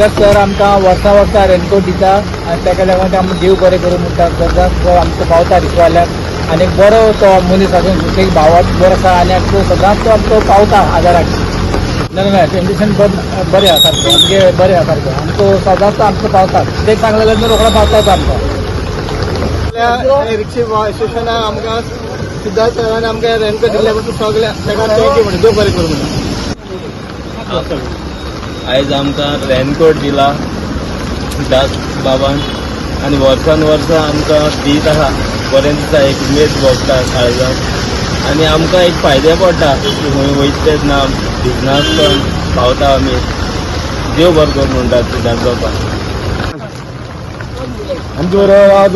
Siddharth sir आमकां वर्सां वर्सां रेनकोट दिता आनी ताका लागून ते आमकां देव बरें करूं म्हणटा. सदांच तो आमकां पावता रिक्षावाल्याक आनी एक बरो तो मनीस आसून सुशेग भावात बरो आसा आनी आमकां सदांच तो आमकां पावता आदाराक. ना ना कंडिशन बरें आसा सारकें, आमगे बरें आसा सारकें, आमकां सदांच तो आमकां पावता. तें सांगलें जाल्यार रोखडो पावता तो आमकां. रिक्षा एसोसिएशनाक आमकां सिद्धार्थ सरान आमकां रेनकोट दिल्ल्या बद्दल सगळे ताका thank you म्हणटा. देव बरें करूं म्हणटा. आयज आमकां रेनकोट दिला दास बाबान आनी वर्सान वर्सां आमकां दीत आहा. बरें दिसता, एक उमेद भोगता काळजान आनी आमकां एक फायदे पडटा की खंय वयता तेन्ना भिजनासतना पावता आमी. देव बरें करूं म्हणटा सिद्धार्थ बाबा. आमचे बरोबर आज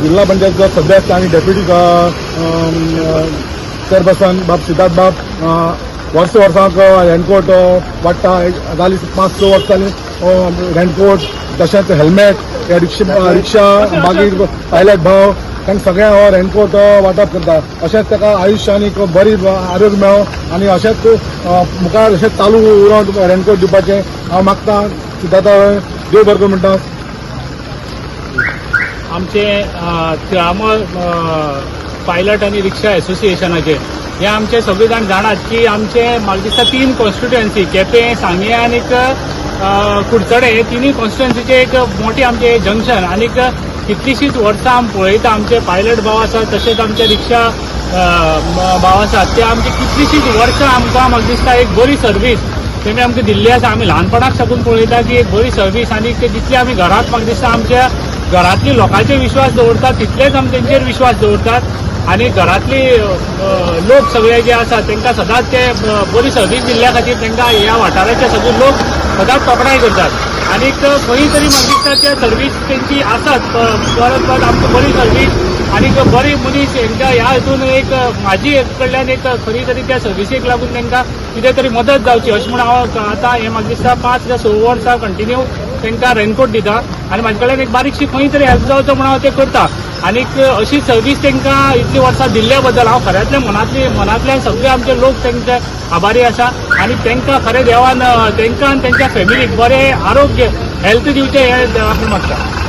जिल्हा पंचायतचो सदस्य आणि डेप्युटी चेअरपर्सन बाब सिद्धार्थ बाब वर्स वर्साक रेनकोट वाडटा. जाली 5-6 वर्सां जाली रेनकोट तशेंच हेल्मेट ह्या रिक्षा रिक्षा मागीर पायलट भाव तांकां सगळ्यांक हो रेनकोट वांटप करता. अशेंच ताका आयुश्य आनी बरी आरोग्य मेळो आनी अशेंच मुखार अशेंच चालू उरोन रेनकोट दिवपाचें हांव मागता. सिद्धार्थ, देव बरें करूं म्हणटा. आमचे तिळामळ पायलट आनी रिक्षा एसोसिएशनाचे हे आमचे सगळे जाण जाणात की आमचे म्हाका दिसता तीन कॉन्स्टिट्युएन्सी, केपें, सांगें आनीक कुडचडे, हे तिनूय कॉन्स्टिट्युएन्सीचे एक मोठे आमचे जंक्शन. आनीक कितलीशींच वर्सां आमी पळयता, आमचे पायलट भाव आसात तशेंच आमचे रिक्षा भाव आसात, ते आमचे कितलीशींच वर्सां आमकां म्हाका दिसता एक बरी सर्वीस तेमी आमकां दिल्ली आसा. आमी ल्हानपणाक साकून पळयता की एक बरी सर्वीस आनी ते जितली आमी घरांत म्हाका दिसता आमच्या घरांतली लोकांचेर विश्वास दवरतात तितलेच आमी तेंचेर विश्वास दवरतात आनी घरांतली लोक सगळे जे आसात तांकां सदांच ते बरी सर्वीस दिल्ल्या खातीर तांकां ह्या वाठाराचे सगळे लोक सदांच तोखणाय करतात. आनीक खंय तरी म्हाका दिसता त्या सर्वीस तेंची आसात परत परत आमकां बरी सर्वीस आनीक बरी मनीस हेंकां ह्या हितून एक म्हाजी कडल्यान एक खरी तरी त्या सर्विसीक लागून तांकां कितें तरी मदत जावची अशें म्हूण हांव आतां हें म्हाका दिसता 5 ते 6 वर्सां कंटिन्यू तांकां रेनकोट दिता आनी म्हाजे कडल्यान एक बारीकशी खंय तरी हेल्प जावचो म्हूण हांव तें करता. आनीक अशी सर्वीस तांकां इतली वर्सां दिल्ल्या बद्दल हांव खऱ्यांतल्या मनांतली मनांतल्यान सगळे आमचे लोक तांचे आभारी आसा आनी तांकां खरें देवान तांकां आनी तांच्या फॅमिलीक बरें आरोग्य, हेल्थ दिवचें हें देवा कडेन मागता.